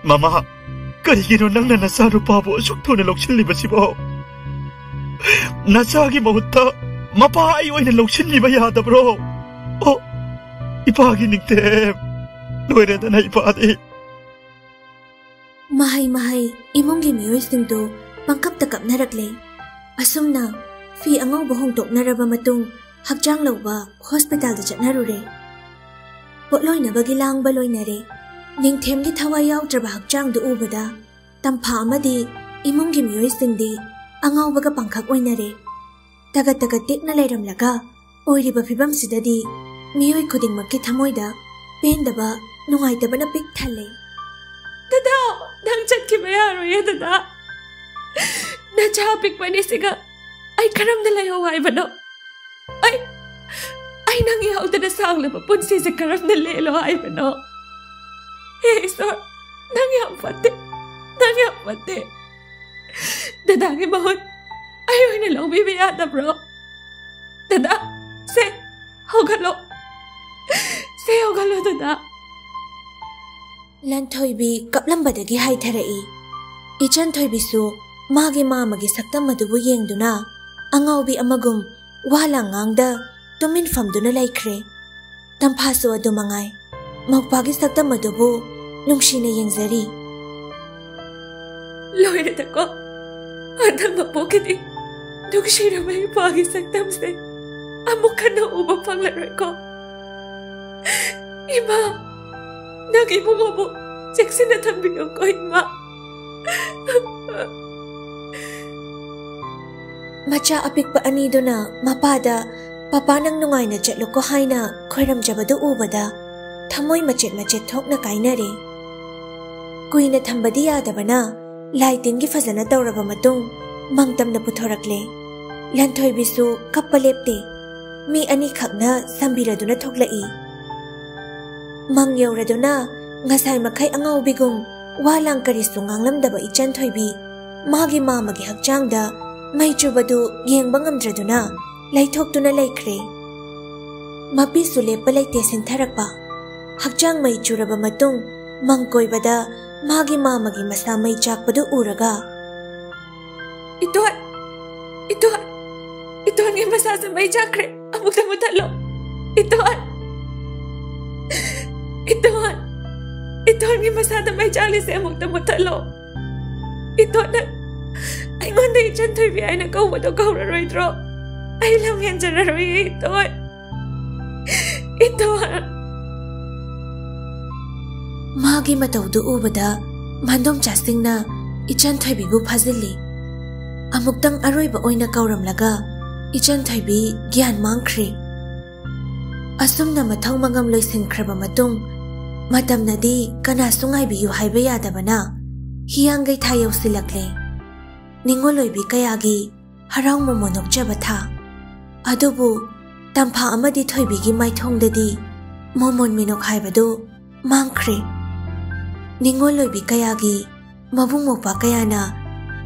"ꯃꯃꯥ, ꯀꯔꯤꯒꯤꯅꯣ ꯅꯪꯅ ꯅꯆꯥꯅꯨꯄꯥꯕꯨ ꯑꯁꯨꯛ ꯊꯨꯅ ꯂꯧꯁꯤꯜꯂꯤꯕꯁꯤꯕꯣ? ꯅꯆꯥꯒꯤ ꯃꯍꯨꯠꯇ ꯃꯄꯥ ꯑꯩ ꯑꯣꯏꯅ ꯂꯧꯁꯤꯟꯕꯤꯕ ꯌꯥꯗꯕ꯭ꯔꯣ? ꯑꯣ, ꯏꯄꯥꯒꯤ ꯅꯤꯡꯊꯦꯝ, ꯂꯣꯏꯔꯦꯗꯅ ꯏꯄꯥꯗꯤ꯫" ꯃꯍꯩ ꯃꯍꯩ ꯏꯃꯨꯡꯒꯤ ꯃꯤꯑꯣꯏꯁꯤꯡꯗꯨ ꯄꯪꯀꯞꯇ ꯀꯞꯅꯔꯛꯂꯦ꯫ ꯑꯁꯨꯝꯅ ꯐꯤ ꯑꯉꯧꯕ ꯍꯣꯡꯗꯣꯛꯅꯔꯕ ꯃꯇꯨꯡ ꯍꯛꯆꯥꯡ ꯂꯧꯕ ꯍꯣꯁꯄꯤꯇꯥꯜꯗ ꯆꯠꯅꯔꯨꯔꯦ꯫ ꯄꯣꯠꯂꯣꯏꯅꯕꯒꯤ ꯂꯥꯡꯕ ꯂꯣꯏꯅꯔꯦ꯫ ꯅꯤꯡꯊꯦꯝꯒꯤ ꯊꯋꯥꯏ ꯌꯥꯎꯗ꯭ꯔꯕ ꯍꯛꯆꯥꯡꯗꯨ ꯎꯕꯗ ꯇꯝꯐꯥ ꯑꯃꯗꯤ ꯏꯃꯨꯡꯒꯤ ꯃꯤꯑꯣꯏꯁꯤꯡꯗꯤ ꯑꯉꯥꯎꯕꯒ ꯄꯥꯡꯈꯛ ꯑꯣꯏꯅꯔꯦ꯫ ꯇꯒꯠ ꯇꯒꯠ ꯇꯦꯛꯅ ꯂꯩꯔꯝꯂꯒ ꯑꯣꯏꯔꯤꯕ ꯐꯤꯕꯝꯁꯤꯗꯗꯤ ꯃꯤꯑꯣꯏ ꯈꯨꯗꯤꯡꯃꯛꯀꯤ ꯊꯃꯣꯏꯗ ꯄꯦꯟꯗꯕ, ꯅꯨꯡꯉꯥꯏꯇꯕꯅ ꯄꯤꯛ ꯊꯜꯂꯦ꯫ "ꯗꯗꯥ, ꯅꯪ ꯆꯠꯈꯤꯕ ꯌꯥꯔꯣꯏꯌꯦ ꯗꯗꯥ꯫ ꯅꯆꯥ ꯑꯄꯤꯛꯄ ꯑꯅꯤꯁꯤꯒ ꯑꯩ ꯀꯔꯝꯅ ꯂꯩꯍꯧ ꯍꯥꯏꯕꯅꯣ? ꯑꯩ, ꯑꯩ ꯅꯪ ꯌꯥꯎꯗꯅ ꯁꯥꯡꯂꯕ ꯄꯨꯟꯁꯤꯁꯦ ꯀꯔꯝꯅ ꯂꯦꯜꯂꯣ ꯍꯥꯏꯕꯅꯣ? ꯍꯦ ꯏꯁꯣꯔ, ꯅꯪ ꯌꯥꯝ ꯐꯠꯇꯦ, ꯅꯪ ꯌꯥꯝ ꯐꯠꯇꯦ꯫ ꯗꯗꯥꯒꯤ ꯃꯍꯨꯠ ꯑꯩ ꯑꯣꯏꯅ ꯂꯧꯕꯤꯕ ꯌꯥꯗꯕ꯭ꯔꯣ? ꯗꯗꯥ, ꯁꯦ, ꯍꯧꯒꯠꯂꯣ꯫ ꯁꯦ, ꯍꯧꯒꯠꯂꯣ ꯗꯗꯥ꯫" ꯂꯟꯊꯣꯏꯕꯤ ꯀꯞꯂꯝꯕꯗꯒꯤ ꯍꯥꯏꯊꯔꯛꯏ꯫ ꯏꯆꯟ ꯊꯣꯏꯕꯤꯁꯨ ꯃꯥꯒꯤ ꯃꯥꯃꯒꯤ ꯁꯛꯇꯝ ꯑꯗꯨꯕꯨ ꯌꯦꯡꯗꯨꯅ ꯑꯉꯥꯎꯕꯤ ꯑꯃꯒꯨꯝ ꯋꯥ ꯂꯥꯡ ꯉꯥꯡꯗ ꯇꯨꯃꯤꯟ ꯐꯝꯗꯨꯅ ꯂꯩꯈ꯭ꯔꯦ꯫ ꯇꯝꯐꯥꯁꯨ ꯑꯗꯨ ꯃꯉꯥꯏ, ꯃꯧꯄꯥꯒꯤ ꯁꯛꯇꯝ ꯑꯗꯨꯕꯨ ꯅꯨꯡꯁꯤꯅ ꯌꯦꯡꯖꯔꯤ꯫ ꯂꯣꯏꯔꯦꯗꯀꯣ, ꯍꯟꯗꯛ ꯃꯄꯣꯛꯀꯤꯗꯤ ꯅꯨꯡꯁꯤꯔꯕ ꯏꯄꯥꯒꯤ ꯁꯛꯇꯝꯁꯦ ꯑꯃꯨꯛ ꯍꯟꯅ ꯎꯕ ꯐꯪꯂꯔꯣꯏꯀꯣ꯫ ꯏꯃꯥ, ꯅꯪ ꯏꯕꯨꯡꯉꯣꯕꯨ ꯆꯦꯛꯁꯤꯟꯅ ꯊꯝꯕꯤꯌꯨꯀꯣ ꯏꯃꯥ꯫ ꯃꯆꯥ ꯑꯄꯤꯛꯄ ꯑꯅꯤꯗꯨꯅ ꯃꯄꯥꯗ "ꯄꯄꯥ ꯅꯪ ꯅꯨꯡꯉꯥꯏꯅ ꯆꯠꯂꯨꯀꯣ" ꯍꯥꯏꯅ ꯈꯣꯏꯔꯝꯖꯕꯗꯨ ꯎꯕꯗ ꯊꯃꯣꯏ ꯃꯆꯦꯠ ꯃꯆꯦꯠ ꯊꯣꯛꯅ ꯀꯥꯏꯅꯔꯦ꯫ ꯀꯨꯏꯅ ꯊꯝꯕꯗꯤ ꯌꯥꯗꯕꯅ ꯂꯥꯏ ꯇꯤꯟꯒꯤ ꯐꯖꯅ ꯇꯧꯔꯕ ꯃꯇꯨꯡ ꯃꯪꯇꯝꯅ ꯄꯨꯊꯣꯔꯛꯂꯦ꯫ ꯂꯟꯊꯣꯏꯕꯤꯁꯨ ꯀꯞꯄ ꯂꯦꯞꯇꯦ꯫ ꯃꯤ ꯑꯅꯤꯈꯛꯅ ꯁꯝꯕꯤꯔꯗꯨꯅ ꯊꯣꯛꯂꯛꯏ꯫ ꯃꯪ ꯌꯧꯔꯗꯨꯅ ꯉꯁꯥꯏ ꯃꯈꯩ ꯑꯉꯥꯎꯕꯤꯒꯨꯝ ꯋꯥ ꯂꯥꯡ ꯀꯔꯤꯁꯨ ꯉꯥꯡꯂꯝꯗꯕ ꯏꯆꯟ ꯊꯣꯏꯕꯤ ꯃꯥꯒꯤ ꯃꯥꯃꯒꯤ ꯍꯛꯆꯥꯡꯗ ꯃꯩ ꯆꯨꯕꯗꯨ ꯌꯦꯡꯕ ꯉꯝꯗ꯭ꯔꯗꯨꯅ ꯂꯩꯊꯣꯛꯇꯨꯅ ꯂꯩꯈ꯭ꯔꯦ꯫ ꯃꯄꯤꯁꯨ ꯂꯦꯞꯄ ꯂꯩꯇꯦ ꯁꯤꯟꯊꯔꯛꯄ꯫ ꯍꯛꯆꯥꯡ ꯃꯩ ꯆꯨꯔꯕ ꯃꯇꯨꯡ ꯃꯪ ꯀꯣꯏꯕꯗ ꯃꯥꯒꯤ ꯃꯥꯃꯒꯤ ꯃꯁꯥ ꯃꯩ ꯆꯥꯛꯄꯗꯨ ꯎꯔꯒ, "ꯏꯇꯣꯟ! ꯏꯇꯣꯟ! ꯏꯇꯣꯟꯒꯤ ꯃꯁꯥꯁꯦ ꯃꯩ ꯆꯥꯛꯈ꯭ꯔꯦ! ꯑꯃꯨꯛꯇ ꯃꯨꯊꯠꯂꯣ! ꯏꯇꯣꯟ! ꯏꯇꯣꯟ!" ꯏꯇꯣꯟꯒꯤ ꯃꯁꯥꯗ ꯃꯩ ꯆꯥꯛꯂꯤꯁꯦ ꯑꯃꯨꯛꯇ ꯃꯨꯠꯊꯠꯂꯣ꯫ ꯏꯇꯣꯟꯅ ꯑꯩꯉꯣꯟꯗ ꯏꯆꯟ ꯊꯣꯏꯕꯤ ꯍꯥꯏꯅ ꯀꯧꯕꯗꯣ ꯀꯧꯔꯔꯣꯏꯗ꯭ꯔꯣ? ꯑꯩ ꯂꯝ ꯍꯦꯟꯖꯔꯔꯣꯏꯌꯦ, ꯏꯇꯣꯟ꯫ ꯏꯇꯣꯟ꯫ ꯃꯥꯒꯤ ꯃꯇꯧꯗꯨ ꯎꯕꯗ ꯃꯥꯟꯗꯣꯝꯆꯥꯁꯤꯡꯅ ꯏꯆꯟ ꯊꯣꯏꯕꯤꯕꯨ ꯐꯥꯖꯤꯜꯂꯤ꯫ ꯑꯃꯨꯛꯇꯪ ꯑꯔꯣꯏꯕ ꯑꯣꯏꯅ ꯀꯧꯔꯝꯂꯒ ꯏꯆꯟ ꯊꯣꯏꯕꯤ ꯒ꯭ꯌꯥꯟ ꯃꯥꯡꯈ꯭ꯔꯦ꯫ ꯑꯁꯨꯝꯅ ꯃꯊꯧ ꯃꯉꯝ ꯂꯣꯏꯁꯤꯟꯈ꯭ꯔꯕ ꯃꯇꯨꯡ, ꯃꯇꯝꯅꯗꯤ ꯀꯅꯥꯁꯨ ꯉꯥꯏꯕꯤꯌꯨ ꯍꯥꯏꯕ ꯌꯥꯗꯕꯅ ꯍꯤꯌꯥꯡꯒꯩ ꯊꯥ ꯌꯧꯁꯤꯜꯂꯛꯂꯦ꯫ ꯅꯤꯉꯣꯜ ꯑꯣꯏꯕꯤ ꯀꯌꯥꯒꯤ ꯍꯔꯥꯎ ꯃꯃꯣꯟ ꯅꯣꯛꯆꯕ ꯊꯥ꯫ ꯑꯗꯨꯕꯨ ꯇꯝꯐꯥ ꯑꯃꯗꯤ ꯊꯣꯏꯕꯤꯒꯤ ꯃꯥꯏꯊꯣꯡꯗꯗꯤ ꯃꯣꯃꯣꯟ ꯃꯤꯅꯣꯛ ꯍꯥꯏꯕꯗꯨ ꯃꯥꯡꯈ꯭ꯔꯦ꯫ ꯅꯤꯉꯣꯜ ꯑꯣꯏꯕꯤ ꯀꯌꯥꯒꯤ ꯃꯕꯨꯡ ꯃꯧꯄ꯭ꯋꯥ ꯀꯌꯥꯅ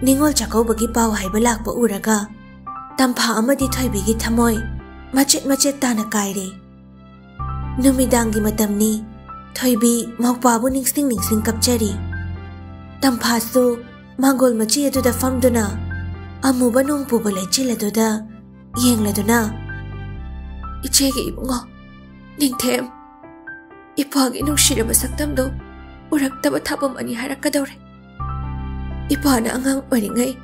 ꯅꯤꯉꯣꯜ ꯆꯥꯛꯀꯧꯕꯒꯤ ꯄꯥꯎ ꯍꯥꯏꯕ ꯂꯥꯛꯄ ꯎꯔꯒ ꯇꯝꯐꯥ ꯑꯃꯗꯤ ꯊꯣꯏꯕꯤꯒꯤ ꯊꯃꯣꯏ ꯃꯆꯦꯠ ꯃꯆꯦꯠ ꯇꯥꯅ ꯀꯥꯏꯔꯦ꯫ ꯅꯨꯃꯤꯗꯥꯡꯒꯤ ꯃꯇꯝꯅꯤ꯫ ꯊꯣꯏꯕꯤ ꯃꯧꯄ꯭ꯋꯥꯕꯨ ꯅꯤꯡꯁꯤꯡ ꯅꯤꯡꯁꯤꯡ ꯀꯞꯆꯔꯤ꯫ ꯇꯝꯐꯥꯁꯨ ꯃꯥꯡꯒꯣꯜ ꯃꯆꯤ ꯑꯗꯨꯗ ꯐꯝꯗꯨꯅ ꯑꯃꯨꯕ ꯅꯣꯡ ꯄꯨꯕ ꯂꯩꯆꯤꯜ ꯑꯗꯨꯗ ꯌꯦꯡꯂꯗꯨꯅ, "ꯏꯆꯦꯒꯤ ꯏꯕꯨꯡꯉꯣ, ꯅꯤꯡꯊꯦꯝ, ꯏꯄꯥꯒꯤ ꯅꯨꯡꯁꯤꯔꯕ ꯁꯛꯇꯝꯗꯣ ꯎꯔꯛꯇꯕ ꯊꯥꯕꯨꯝ ꯑꯅꯤ ꯍꯥꯏꯔꯛꯀꯗꯧꯔꯦ꯫ ꯏꯄꯥꯅ ꯑꯉꯥꯡ ꯑꯣꯏꯔꯤꯉꯩ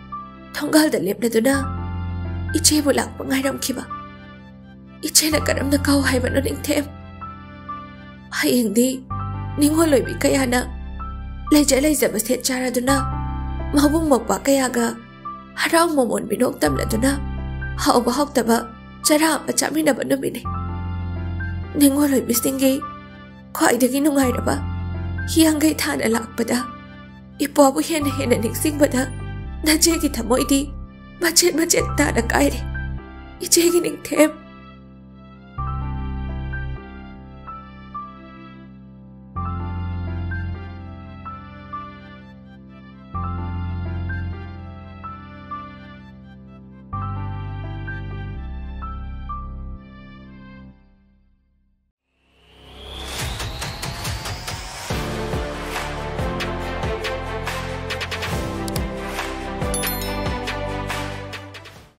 ꯊꯣꯡꯒꯥꯜꯗ ꯂꯦꯞꯂꯗꯨꯅ ꯏꯆꯦꯕꯨ ꯂꯥꯛꯄ ꯉꯥꯏꯔꯝꯈꯤꯕ꯫ ꯏꯆꯦꯅ ꯀꯔꯝꯅ ꯀꯥꯎ ꯍꯥꯏꯕꯅꯣ, ꯅꯤꯡꯊꯦꯝ? ꯍꯌꯦꯡꯗꯤ ꯅꯤꯉꯣꯜ ꯑꯣꯏꯕꯤ ꯀꯌꯥꯅ ꯂꯩꯖ ꯂꯩꯖꯕ ꯁꯦꯠ ꯆꯥꯔꯗꯨꯅ, ꯃꯕꯨꯡ ꯃꯧꯄ꯭ꯋꯥ ꯀꯌꯥꯒ ꯍꯔꯥꯎ ꯃꯃꯣꯟ ꯃꯤꯅꯣꯛ ꯇꯝꯂꯗꯨꯅ, ꯍꯥꯎꯕ ꯍꯥꯎꯇꯕ ꯆꯔꯥ ꯑꯃ ꯆꯥꯃꯤꯟꯅꯕ ꯅꯨꯃꯤꯠꯅꯤ꯫ ꯅꯤꯉꯣꯜ ꯑꯣꯏꯕꯤꯁꯤꯡꯒꯤ ꯈ꯭ꯋꯥꯏꯗꯒꯤ ꯅꯨꯡꯉꯥꯏꯔꯕ ꯍꯤꯌꯥꯡꯒꯩ ꯊꯥꯅ ꯂꯥꯛꯄꯗ, ꯏꯄ꯭ꯋꯥꯕꯨ ꯍꯦꯟꯅ ꯍꯦꯟꯅ ꯅꯤꯡꯁꯤꯡꯕꯗ ꯅꯆꯦꯒꯤ ꯊꯃꯣꯏꯗꯤ ꯃꯆꯦꯠ ꯃꯆꯦꯠ ꯇꯥꯅ ꯀꯥꯏꯔꯦ꯫ ꯏꯆꯦꯒꯤ ꯅꯤꯡꯊꯦꯝ,